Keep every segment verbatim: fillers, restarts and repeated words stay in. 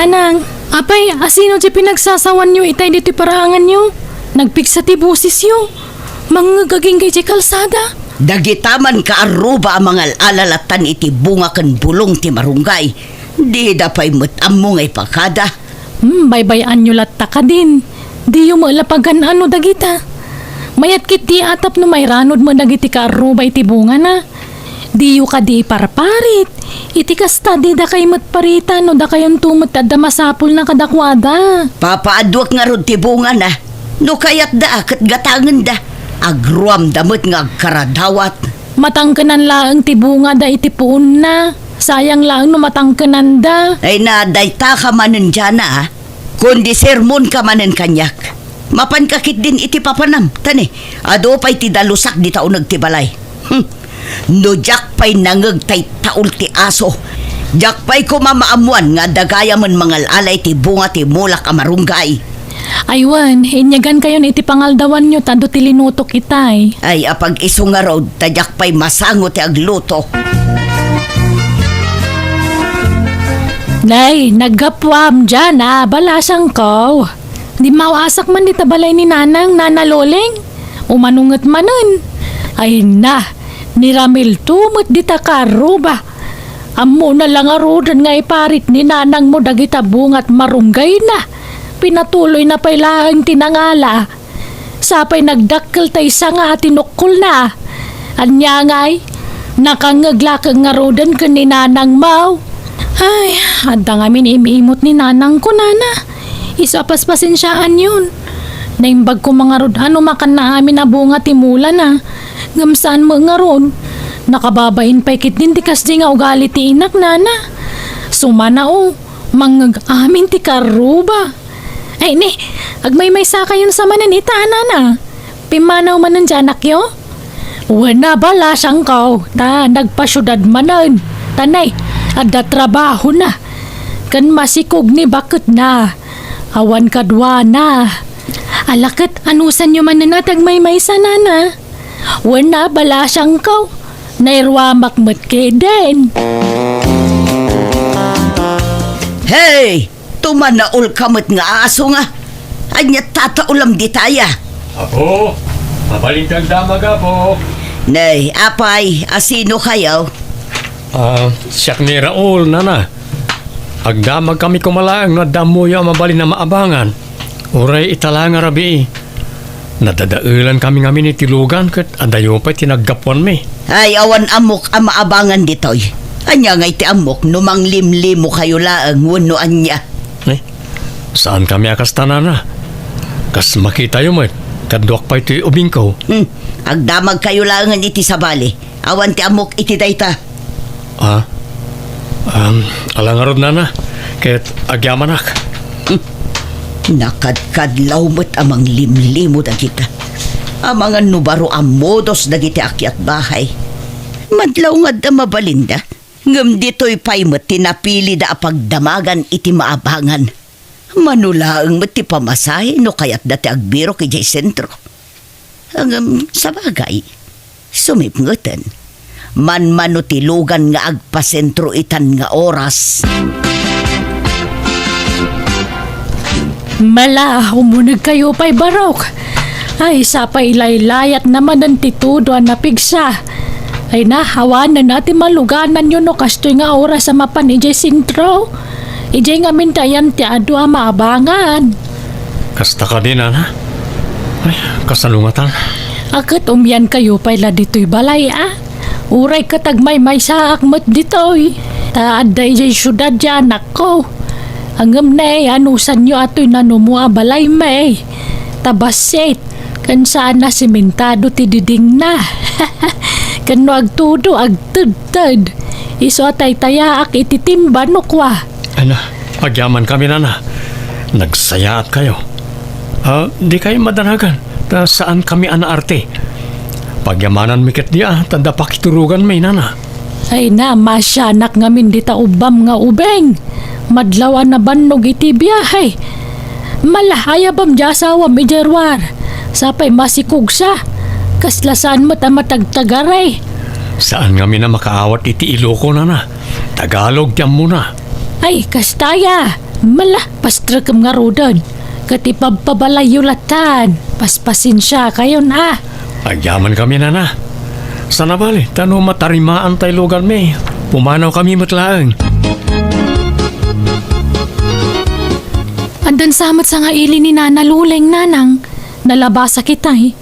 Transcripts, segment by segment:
Nanang, apay, asino ti pinagsasawanyo itay ditoy paraanganyo? Nagpigsa ti bosesyo. Mangngeg agingga idiay kalsada. Dagita man kaarruba a mangal-ala lattan iti bunga ken bulong ti marunggay. Dida pay met ammo nga ipakada. Hmm, baybay-anyo latta kadin. Diyo met la pagan-ano dagita. Mayat ketdi a tapno mairanod met dagiti kaarruba iti bungana. Diyo kadi iparparit. Iti kasta, didakay met parita no dakayonto met ti adda masapulna kadakuada. Papaaduek ngarud ti bungana. No kayatda, ket gatangenda. Agruamda met nga agkaradawat. Matangkenan laeng ti bungada iti puonna. Sayang laeng no matangkenanda. Ay na, dayta ka manen diana, a. Kundi sermon ka manen kaniak. Mapanka ketdin iti papanam, ta ne, adu pay ti dalusak dita uneg ti balay. Hmm. No diak pay nangngeg tay taul ti aso, diak pay koma maammuan nga adda gayamen mangal-ala iti bunga ti mulak a marunggay. Ay wen, inyagankayon iti pangaldawanyo ta adu ti linutok itay. Ay, apag-isu ngarud, ta diak pay masango ti agluto. Nay, naggapuam diana, balasangko. Dimmaw-asak man dita balay ni Nanang, Nana Loleng. Umano nget manen? Ay na, ni Ramil to met dita kaarruba. Ammona la ngaruden nga iparit ni nanangmo dagita bunga ti marunggayna. Pinatuloyna pay laeng ti nangala. Sa pay nagdakkel tay sanga a tinukkolna. Ania ngay, nakangngeg la ket ngaruden ken ni nanangmo. Ay, adda ngamin im-imot ni nanangko, nana. Isu a paspasensiaanyon. Naimbag koma ngarud a no makanna amin a bunga ti mulana. Ngem saan met ngarud. Nakababain pay ketdin ti kasdi nga ugali ti inak, nana. Sumana, o, mangngeg amin ti kaarruba. Ay, ne, agmaymaysakayon sa manen ita, nana. Pimmanaw manen ti anakyo? Wen a, balasangko, ta nagpasiudad manen. Ta ne, adda trabahona. Ken masikog ni baketna. Awan kaduana. Ala ket, anusanyo manen a ti agmaymaysa, nana? Wen a, balasangko. Nairuamak met ketdin. Hey! Tumanaol ka met nga aso nga. Ania tataulam ditaya? Apo, mabalin ti agdamag, Apo. Nay, apay, asino kayo? Ah, siak ni Raul, nana. Agdamag kami koma laeng no adda ammoyo a mabalin a maabangan. Uray ita la nga rabii. Nadadaelan kami ngamin iti lugan ket adayo pay ti naggapuanmi. Ay, awan ammok a maabangan ditoy. Ania ngay ti ammok no manglimlimo kayo laeng wenno ania? Eh, saan kami a kasta, nana. Kas makitayo met, kaduak pay toy ubingko. Hmm, agdamag kayo laengen iti sabali. Awan ti ammok iti dayta. Ah? Um, ala ngarud, nana, ket agyamanak. Hmm. Nakadkadlaw met a manglimlimo dagita. Amangan no baro a modos dagiti akiat bahay. Madlaw nga adda mabalinda, ngem ditoy pay met ti napilida a pagdamagan iti maabangan. Mano laeng met ti pamasahe no kayatda ti agbirok idiay sentro. Ngem, sabagay, sumipngeten. Manmano ti lugan nga agpasentro itan nga oras. Mala, umunegkayo pay barok. Ay, sapay ilaylayat na manen ti tudo a napigsa. Ay na, awanen a ti malugananyo no kastoy nga oras a mapan idiay sentro. Idiay ngamin ti ayan ti adu a maabangan. Kasta kadi, nana? Ay, kasano ngatan? A ket umiankayo pay la ditoy balay, a? Uray ket agmaymaysaak met ditoy. Ta adda idiay siudad ti anakko. Ngem ne, anusanyo a toy nanumo a balay, may. Ta bassit. Ken saan a simentado ti didingna. Ken no agtudo, agtedted. Isu a taytayaak iti timba no kua. Ay na, agyamankami, nana. Nagsayaatkayo. Ah, dikay madanagan, ta saankami a naarte. Pagyamananmi ketdi a, ta adda pakituroganmi, nana. Ay na, masianak ngamin dita ubbam nga ubing. Madlaw a nabannog iti biahe. Mala, ayabam ti asawam idiay ruar. Sapay masikogsa. Kasla saan met a matagtagari. Saan ngamin a makaawat iti Iloko, nana. Tagalog ti ammona. Ay, kasta ya. Mala, pastrekem ngaruden. Ket ipabpabalayyo latan. Paspasensiakayon a. Agyamankami, nana. Saan a bale, ta no matarimaantay lugarmi, pumanawkami met laeng. Addan sa met sangaili ni Nana Luleng, nanang. Nalabasak itay.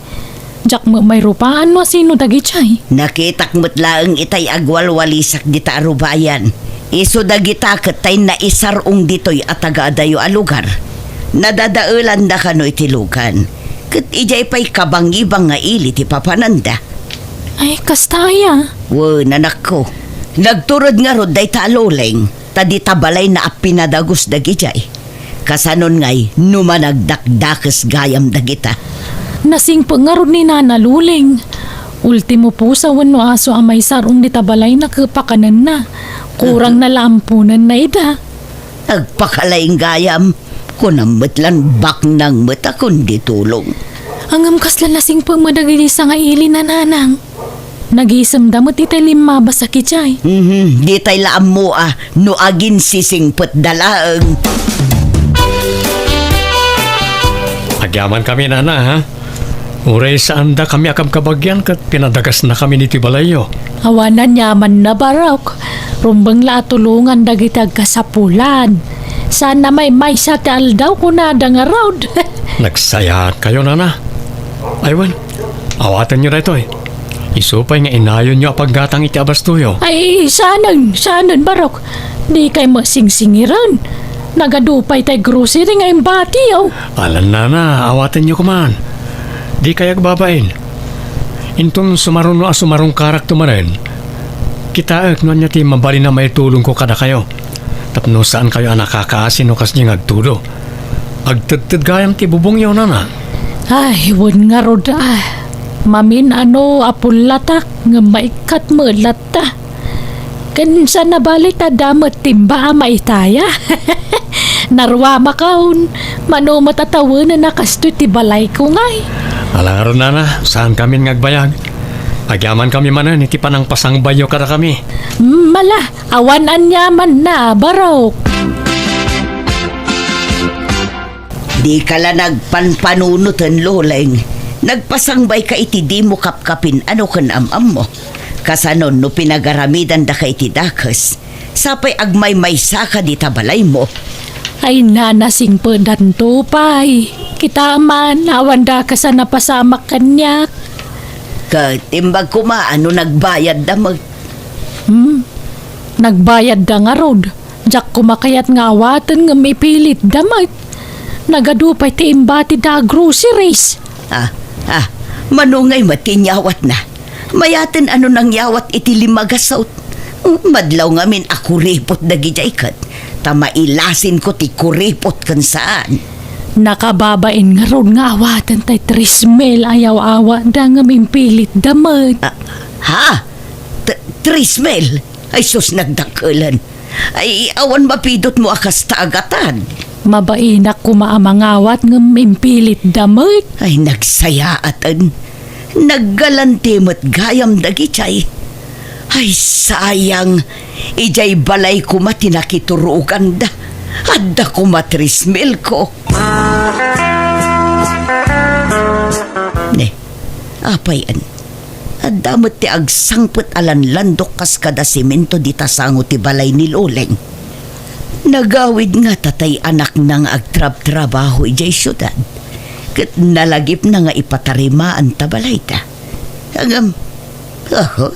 Diak met mairupaan no asino dagidiay. Nakitak met laeng itay agwalwalisak dita a rubayan. Isu dagita ket tay naisar-ong ditoy a tagaadayo a lugar. Nadadaelanda kano iti lugan. Ket idiay pay kabangibang nga ili ti papananda. Ay, kasta aya? Wen, anakko. Nagtured ngarud dayta a Luleng, ta dita balayna a pinadagus dagidiay. Kasanon ngay no managdakdakes gayam dagita? Nasingpet ngarud ni Nana Luleng. Ultimo pusa wenno aso a maisar-ong dita balayna ket pakanenna. Kurangna la amponenna ida. Agpakalaing gayam, kunam met lan baknang met a kundi tulong. Ngem kasla nasingpetmo dagiti sangaili, nanang? Nagisemda met iti limmabas a kidiay. Mhm, ditay la ammo a no aginsisingpetda laeng. Agyamankami, nana, ha? Uray saandakami a kabkabagian ket pinadagasnakami ditoy balayyo. Awan aniamanna, Barok. Rumbeng la a tulongan dagiti agkasapulan. Saan a maymaysa ti aldaw, kunada ngarud. Nagsayaatkayo, nana. Ay wen, awatenyo daytoy. Isu pay nga inayonyo a paggatang iti abastoyo. Ay, saanen, saanen, Barok. Dikay met singsingiren. Nagadu pay tay grocery nga imbatiyo. Alan, nana, awatenyo koman. Dikay agbabain. Inton sumaruno a sumarungkarakto manen, kitaek no ania ti mabalin a maitulongko kadakayo. Tapno saankayo a nakakaasi no kasdiay nga agtudo. Agtedted gayam ti bubongyo, nana. Ay, wen ngarud a. Mamin-ano a pullatak, ngem maikkat met latta. Ken saan a bale ta adda met timba a maitaya. Naruamakon, mano met a tawenen a kastoy ti balayko ngay. Ala ngarud, nana, saankamin nga agbayag. Agyamankami manen iti panangpasangbayyo kadakami. Mala, awan aniamanna, Barok. Dika la nagpanpanunoten, Luleng. Nagpasangbayka iti dimo kapkapin-ano ken am-ammo. Kasanon no pinagaramidandaka iti dakes, sapay agmaymaysaka dita balaymo. Ay, nana, singpedanto pay. Kita man, awan dakes a napasamak kaniak. Ket imbag koma a no nagbayadda met. Hmm? Nagbayadda ngarud. Diak koma kayat nga awaten ngem ipilitda met. Nagadu pay ti imbatida a groceries. Ah, ah, mano ngay met ti inyawatna? Mayaten a no nangyawat iti lima gasut. Madlaw ngamin a kuripot dagidiay ket ta mailasinko ti kuripot ken saan. Nakababain ngarud nga awaten tay tres mil a yaw-awatda ngem impilitda met. Ah, ha? T-, tres mil? Ay sus, nagdakkelen. Ay, awan mapidutmo a kasta a gatad. Mabainak koma a mangawat ngem impilitda met. Ay, nagsayaaten. Naggalanti met gayam dagidiay. Ay, sayang. Idiay balay koma ti nakituroganda. Adda koma tres mil ko. Ne, apay en? Adda met ti agsangpet a lanlandok kas kada semento dita sango ti balay ni Luleng. Nagawid ngata tay anakna nga agtrabtrabaho idiay siudad, ket nalagipna nga ipatarimaan ta balayda. Ngem, aha,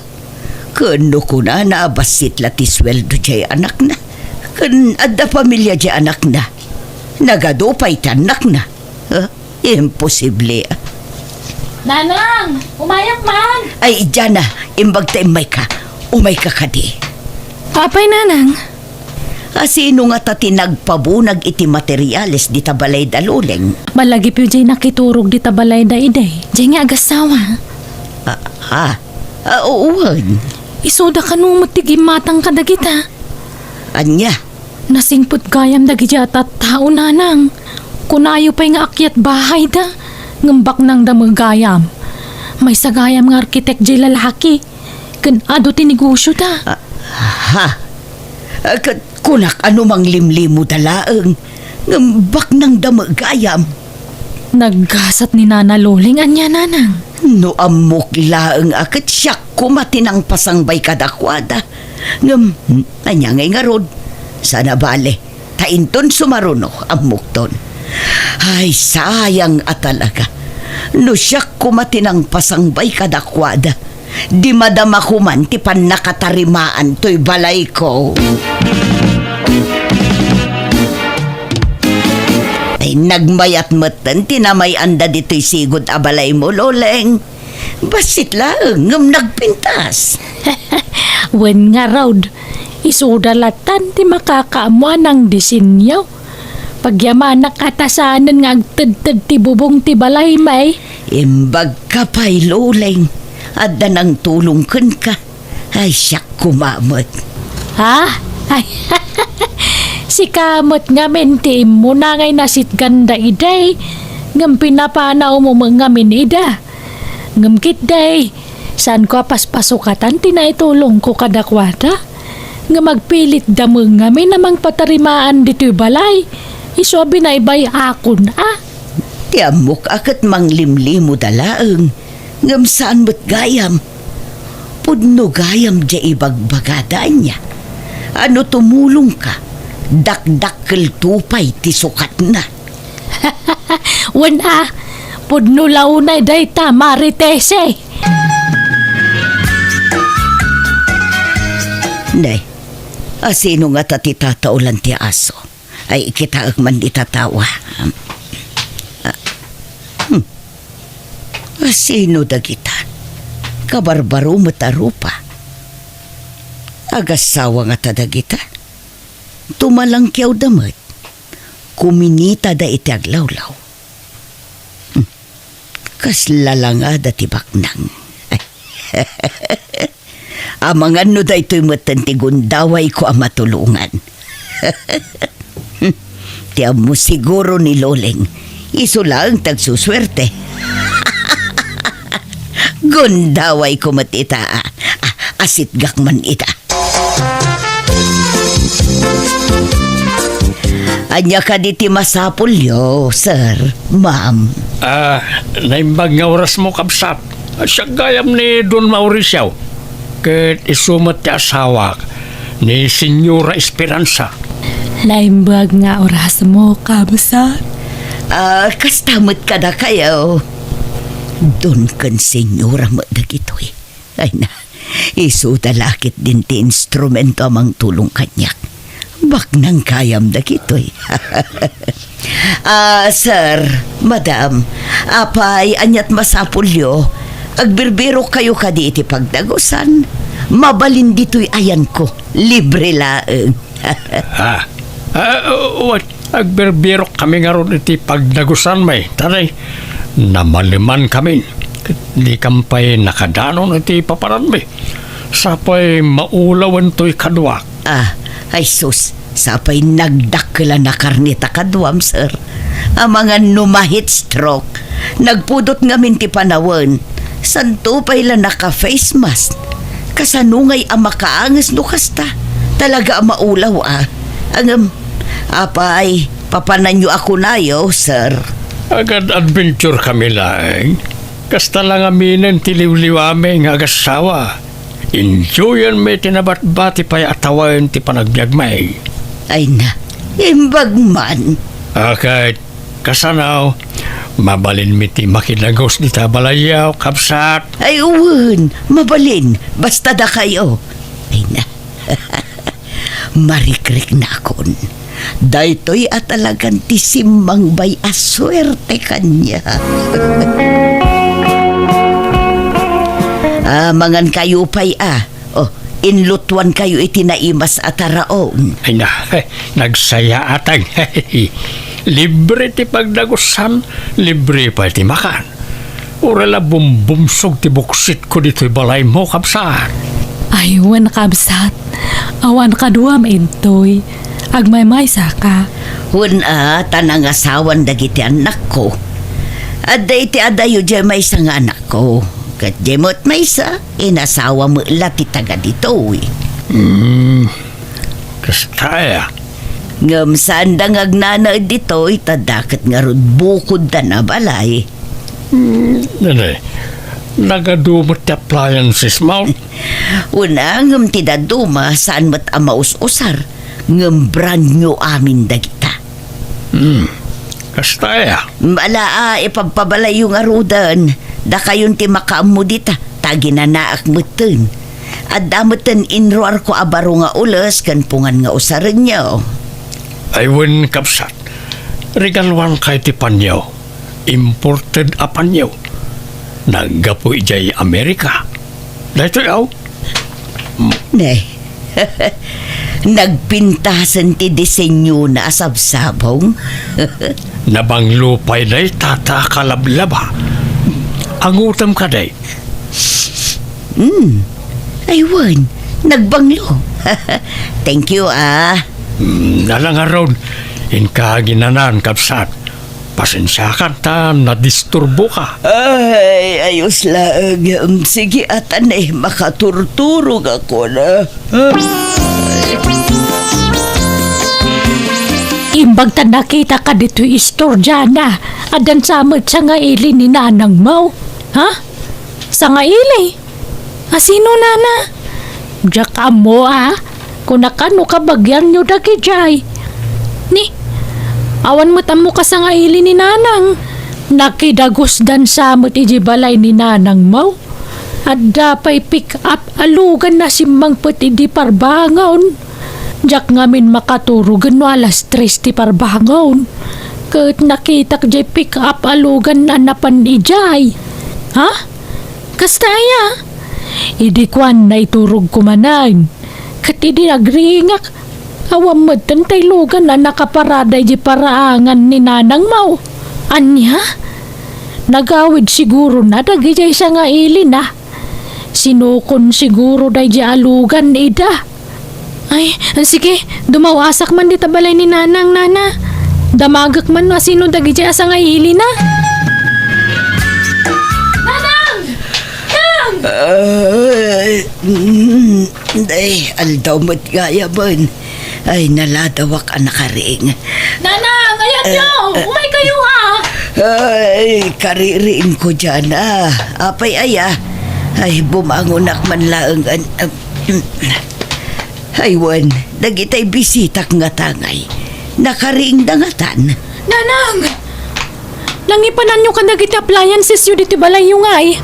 ken no kunana a bassit la ti sueldo diay anakna, ken adda pamilia diay anakna, nagadu pay ti annakna. Ha? Imposible. Nanang! Umayak man! Ay, Jana, imbag ta immayka. Umayka kadi. Apay, Nanang? A, sino ngata ti nagpabunag iti materiales dita balayda, Luleng? Malagipyo diay nakiturog dita balayda idi. Diay nga agasawa. Ah, ah, ah, wen. Isuda kano met ti gimmatang kadagita. Ania? Nasingpet gayam dagidiay a tattao, Nanang. Kunayo pay nga akyat bahayda, ngem baknangda met gayam. Maysa gayam nga arkitek diay lalaki, ken adu ti negosioda. Ah, ha? Ah, ket Kunak a no manglimlimuda laeng, ngem baknangda met gayam. Naggasat ni Nana Loleng ania, Nanang? No ammok laeng a ket siak koma ti nangpasangbay kadakuada. Ngem, ania ngay ngarud? Saan a bale, ta inton sumaruno, ammokton. Ay, sayang a talaga. No siak koma ti nangpasangbay kadakuada, di madama koman ti pannakatarimaan toy balayko. Ay, nagmayat metten ti namay-anda ditoy sigud a balaymo, Loleng. Bassit laeng ngem nagpintas. Wen ngarud, isuda latan ti makakaammo a nangdisenyo. Pagyamanak a ta saanen nga agtedted ti bubong ti balay, may. Imbagka pay, Loleng. Adda nangtulong kenka. Ay, siak koma met. Ha? Ay, sika met ngamin ti immuna ngay nasitganda idi, ngem pinapanawmo met ngamin ida. Ngem ketdi, saanko a paspasukatan ti naitulongko kadakuada. Ngem agpilitda met ngamin a mangpatarimaan ditoy balay. Isu a binaybay-akon a. Ti ammok a ket manglimlimuda laeng, ngem saan met gayam. Pudno gayam diay ibagbagada ania. A no tumulongka, dakdakkelto pay ti sukatna. Wen a, pudno la unay dayta, Maritese. Ne, asino ngata ti tataolan ti aso? Ay, kitaek man dita tawa. Ah, hmm. Asino dagita? Kabarbaro met a rupa. Agassawa ngata dagita? Tumalangkiawda met. Kuminitada iti aglawlaw. Hmm. Kasla langada ti baknang. Amangan no daytoy metten ti gundawayko a matulongan. Ti ammo siguro ni Loleng, isu laeng ti agsusuerte. Gundawayko met ita, a, a, asitgak man ita. Ania kadi ti masapulyo, sir, ma'am? Ah, naimbag nga orasmo, kabsat. Siak gayam ni Don Mauricio, ket isu met ti asawak, ni Señora Esperanza. Naimbag nga orasmo, kabsat. Ah, kasta met kadakayo. Don ken Señora met dagitoy. Ay na, isuda la ketdin ti instrumento a mangtulong kaniak. Baknang gayam dagitoy. Ah, sir, madam, apay, aniat masapulyo? Agbirbirokkayo kadi iti pagdagusan? Mabalin ditoy ayanko, libre laeng. Ah, ah, wen, agbirbirok kami ngarud iti pagdagusanmi, tanay, namaleman kami. Dikam pay nakadanon iti papananmi. Sapay maulawen toy kaduak. Ah, ay sus, sapay nagdakkel a nakarnita kaduam, sir. Amangan no ma-heat stroke. Nagpudot ngamin ti panawen. Santo pay la naka-face mask. Kasano ngay a makaanges no kasta? Talaga a maulaw a. Ngem, apay, papananyo a kunayo, sir. Agad-adventure kami laeng. Kasta la ngaminen ti liwliwami nga agassawa. Enjoyanmi ti nabatbati pay a tawen ti panagbiagmi. Ay na, imbag man. Ket kasano, mabalinmi ti makidagus dita balayyo, kabsat? Ay, wen, mabalin, basta dakayo. Ay na. Marikriknakon. Daytoy a talagan ti simmangbay a suerte kaniak. Ah, mangankayo pay a. Oh, inlutuankayo iti naimas a taraon. Ay na, nagsayaatag. Libre ti pagdagusan, libre pay ti makan. Uray la bumbumsog ti buksitko ditoy balaymo, kabsat. Ay, wen, kabsat. Awan kaduam intoy. Agmaymaysaka. Wen a, ta nangasawan dagiti annakko. Adda iti adayo diay maysa nga anakko. Ket diay met maysa, inasawa met la ti taga ditoy. Hmm. Kasta aya. Ngem saanda nga agnanaed ditoy, ta dakket ngarud bukoddan a balay. Hmm, nene, nagadu met ti appliances mo? Una, ngem ti dadduma, saan met a maus-usar, ngem brand new amin dagita. Hmm, kasta aya? Ala a, ipabpabalayyo ngaruden. Dakayon ti makaammo dita, ta aginanaak metten. Adda metten inruarko a baro nga ules ken pungan nga usarenyo. Ay wen, kabsat, regaluankay ti panyo. Imported a panyo. Naggapu idiay Amerika. Daytoy, aw. Ne. Nagpintasen ti disenyona a sabsabong. Nabanglo pay dayta ta kalablaba. Angutem kadi? Hmm. Ay wen, nagbanglo. Thank you, ah. Hmm, ala ngarud, inka aginanan, kabsat. Pasensiakan ta nadisturboka. Ay, ayos laeng. Em, sige, atan, eh, makaturturog ako na. Imbag ta nakitaka ditoy istorya na, addan sa met sangaili ni nanangmo. Ha? Sangaili? Asino, nana? Diak ammo, a. Kunaka no kabagianyo dagidiay. Ni, awan met ammo kasangaili ni nanang. Nakidagusdan sa met idiay balay ni nanangmo. Adda pay pick-up a lugan a simmangpet idi parbangon. Diak ngamin makaturogen no alas tres ti parbangon. Ket nakitak diay pick-up a lugan a napan idiay. Ha? Kasta aya? Idi kuan, naiturogko manen. Ket idi agriingak, awan metten tay lugan a nakaparada idiay paraangan ni nanangmo. Ania? Nagawid sigurona dagidiay sangailina. Sinukon siguro daydiay a lugan ida. Ay, sige, dumawasak man dita balay ni nanang, nana. Damagek man no asino dagidiay a sangailina. Nanang! Nang! Ay, mm, ay, aldaw met gayamen. Ay, naladawak a nakaring. Nanang, ayanyo! Eh, eh. Umaykayo, ha! Ay, kaririingko diay, a. Apay aya? Ay, bumangonak man laeng, an-, am-, ay, wen, dagitay bisitak ngata ngay. Nakariingda ngatan. Nanang! Nangipananyo kadagiti appliancesyo ditoy balayyo ngay.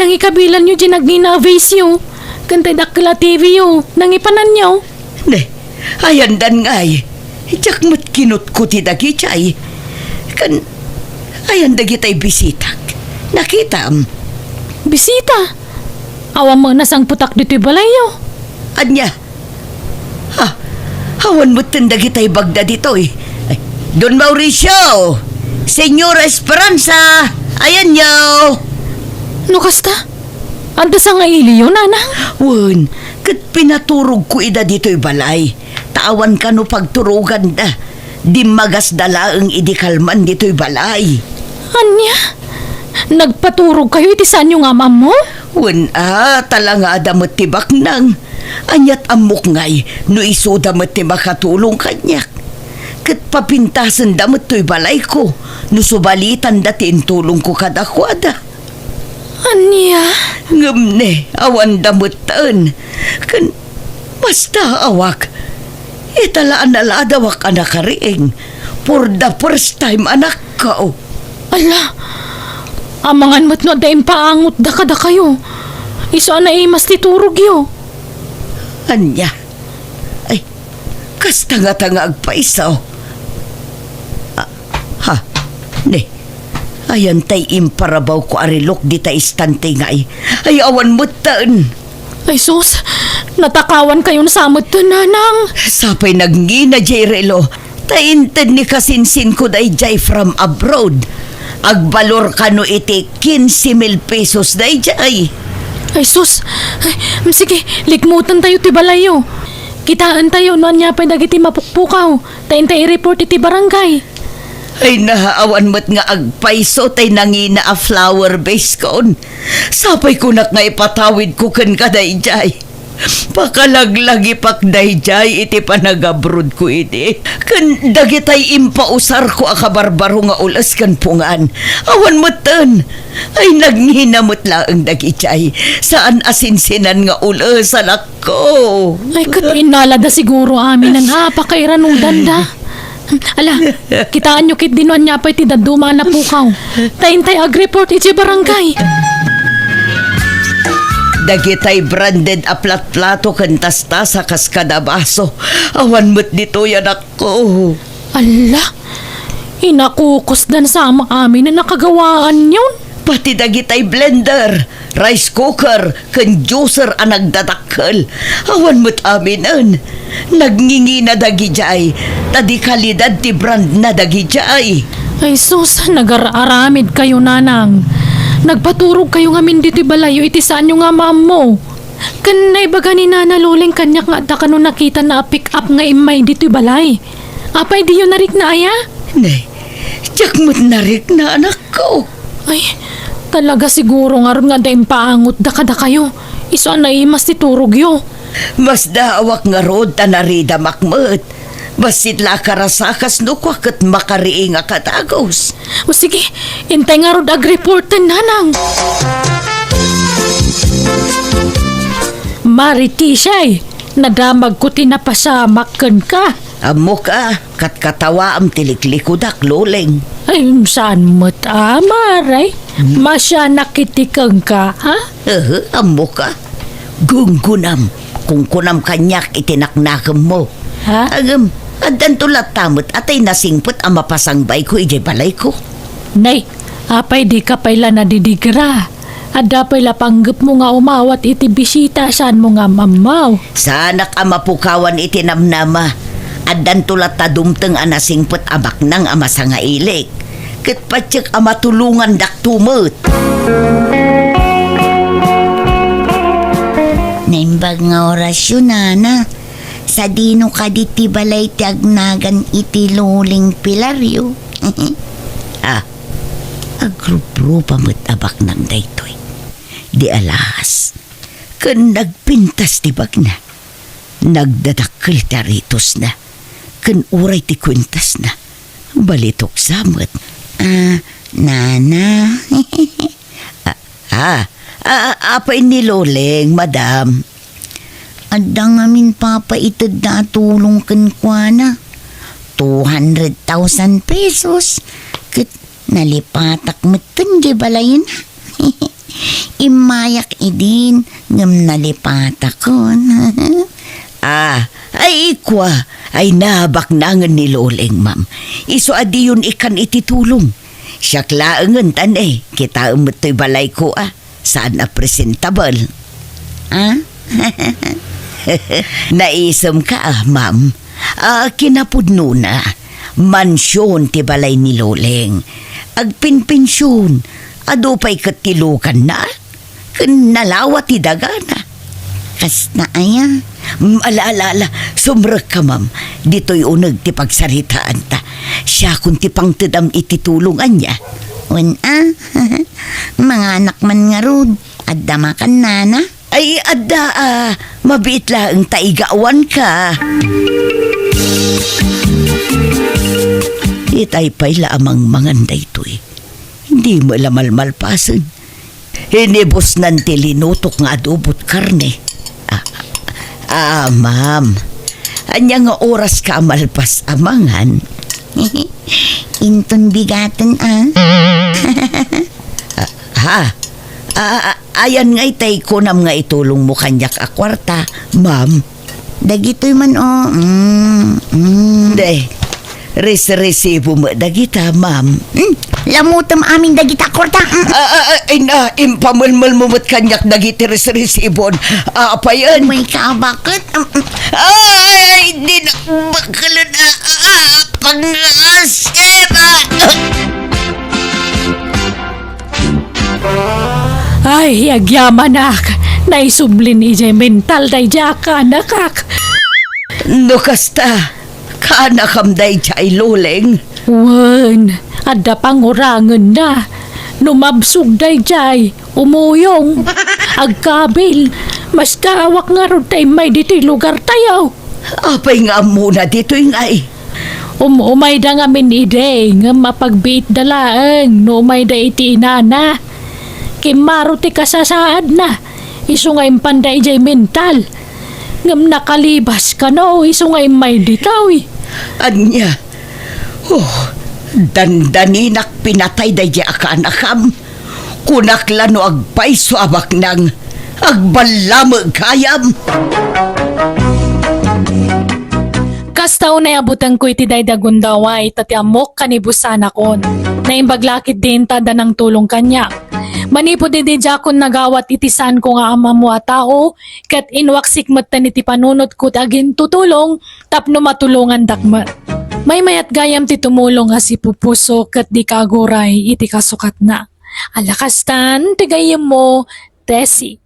Nangikabilanyo diay nagngina a vase-yo. Ken tay dakkel a T V-yo. Nangipananyo. Ne, ayandan ngay. Diak met kinutkuti dagidiay. Ken, ayan dagitay bisitak. Nakitam? Bisita? Awan met nasangpetak ditoy balayyo. Ania? Ha? Awan metten dagitay bagda ditoy. Ay, Don Mauricio! Señora Esperanza! Ayanyo! No kasta? Adda sangailiyo, nanang? Wen, ket pinaturogko ida ditoy balay. Ta awan kano pagturoganda. Dimmagasda laeng idi kalman ditoy balay. Ania? Nagpaturogkayo iti saanyo nga am-ammo? Wen a, talangada met ti baknang. Ania't ammok ngay no isuda met ti makatulong kaniak. Ket papintasenda met toy balayko no subalitanda ti intulongko kadakuada. Ania? Ngem ne, awanda metten. Ken basta awak, ita la a naladawak a nakariing. For the first time, anakko. Ala, amangan met no adda impaangotda kadakayo. Isu a naimas ti turogyo. Ania? Ay, kasta ngata nga agpaiso. Ah, ha, ne. Ayan tay imparabawko a relok dita istante ngay. Ay, awan metten. Ay sus, natakawankayon sa metten, nanang. Sapay nagngina diay relo, ta inted ni kasinsinko daydiay from abroad. Agbalor kano iti quince mil pesos daydiay. Ay sus, ay, mm, sige, likmutentayo ti balayyo. Kitaentayo no ania pay dagiti mapukpukaw, ta intay i-report iti barangay. Ay, naawan met nga agpayso tay nangina a flower vase kon. Sapay kunak nga ipatawidko kenka daydiay. Pakalaglagipak daydiay iti panagabrodko idi ken dagitay impausarko a kabarbaro nga ules ken pungan. Awan metten. Ay, nagngina met laeng dagidiay saan a sinsinan nga ules, anakko. Ay, ket innalada siguro aminen a pakairanudanda. Ala, kitaenyo ketdi no ania pay ti dadduma a napukaw. Ta intay agreport idiay barangay. Dagitay branded a platplato ken tastasa kas kada baso. Awan met ditoy, anakko. Ala, inakukusdan sa amin a nakagawaanyon. Pati dagitay blender, rice cooker, ken juicer a nagdadakkel. Awan met aminen. Nagngingina dagidiay, ta di kalidad ti brandna dagidiay. Ay sus, nagar-aramidkayo, nanang. Nagpaturogkayo ngamin ditoy balayyo iti saanyo nga maammo. Ken naibaga ni Nana Loleng kaniak nga adda kano nakitana a pick-up nga immay ditoy balay. Apay diyo narikna aya? Ne, diak met narikna, anakko. Ay, talaga siguro ngarud nga adda impaangotda kadakayo. Isu a naimas ti turogyo. Masdaawak ngarud ta naridamak met. Bassit la a karasakas no kua ket makariingak a dagus. O sige, intay ngarud agreporten, nanang. Maritisay, nadamagko ti napasamak kenka. Ammok a, katkatawaem ti liklikudak, Loleng. Ay, saan met a, Mare? Hmm? Masianak iti kenka, ha? Ehe, ammok a. Gunggunam, kunkunam kaniak iti naknakemmo. Ha? Ngem, addanto latta met a tay nasingpet a mapasangbayko idiay balayko. Nay, apay dika pay la nadidigra? Adda pay la panggepmo nga umawat iti bisita a saanmo nga am-ammaw. Saanak a mapukawan iti namnama. Addanto latta dumteng a nasingpet a baknang a masangailik. Ket patiek a matulongandakto met. Naimbag nga orasyo, nana. Sadino kadi ti balay ti agnagan iti Loleng Pilario? Ah, agruprupa met a baknang daytoy. Di alas, ken nagpintas ti bagna. Nagdadakkel ti aritosna, ken uray ti kuentasna, balitok sa met. Ah, nana. Ah, ah, ah, apay ni Loleng, madam? Adda ngamin papaitedda a tulong kenkuana. Two hundred thousand pesos. Ket nalipatak metten diay balayna. Immayak idin, ngem nalipatakon. Ah, ay, kua, ay, nabaknangen ni Loleng, ma'am. Isu a diyon ikkan iti tulong. Siak laengen, ta ne, kitaem met toy balayko, a. Saan a presentable. Ah? Naisemka, ah, ma'am? Ah, kinapudnona, mansion ti balay ni Loleng. Agpinpension, adu pay ket ti lukanna, ken nalawa ti dagana. Kasta aya? Mm, ala, ala, ala, sumrekka, ma'am. Ditoy uneg ti pagsaritaanta. Siakon ti pangtedam iti tulong ania. Wen, a? Manganak man ngarud, adda makan, nana? Ay, adda, a. Mabiit laeng ta igawanka. Itay pay la a mangmangan daytoy. Dimo la malmalpasen. Inibusnan ti linutok nga adobot karne. Ah, ah, ma'am. Ania nga oraska a malpas a mangan? Inton bigaten, a. Ah, ha? Ah, ah, ayan nga itay kunam nga itulongmo kaniak a kuarta, ma'am. Dagitoy man, o. Mm, mm. De, res-resibo met dagita, ma'am. Mm, lamutem amin dagita kuarta. Mm. Ah, ah, ah, ay na, impamelmelmo met kaniak dagiti res-resibon. Ah, apayen? May kaabaket? Mm, mm. Ay, di na bakelen, ah, ah, ah, pangasira. Ay, agyamanak, naisublin idiay mental daydiay a kaanakak. No kasta, kaanakam daydiay, Loleng? Wen, adda pangurangenna. No mabsog daydiay, umuyong, agkabil, Maskaawak ngarud ta immay ditoy lugartayo. Apay nga ammona ditoy ngay? Um-, umayda ngamin idi, ngem apagbiitda laeng no umayda iti inana. Kimmaro ti kasasaadna, isu nga impanda idiay mental. Ngem nakalibas kano, isu nga immay ditoy. Ania? Oh, dandaninak pinatay daydiay a kaanakam. Kunak la no agpayso a baknang, agballamek gayam. Kasta unay a butengko iti daydi a gundaway, ta ti ammok kanibusanakon. Naimbag la ketdin ta adda nangtulong kaniak. Manipud idi diakon nagawat iti saanko nga am-ammo a tao, ket inwaksik metten iti panunotko ti agintutulong tapno matulongandak met. Maymayat gayam ti tumulong a sipupuso ket dika aguray iti kasukatna. Ala kastan, ti gayyemmo, Tessie.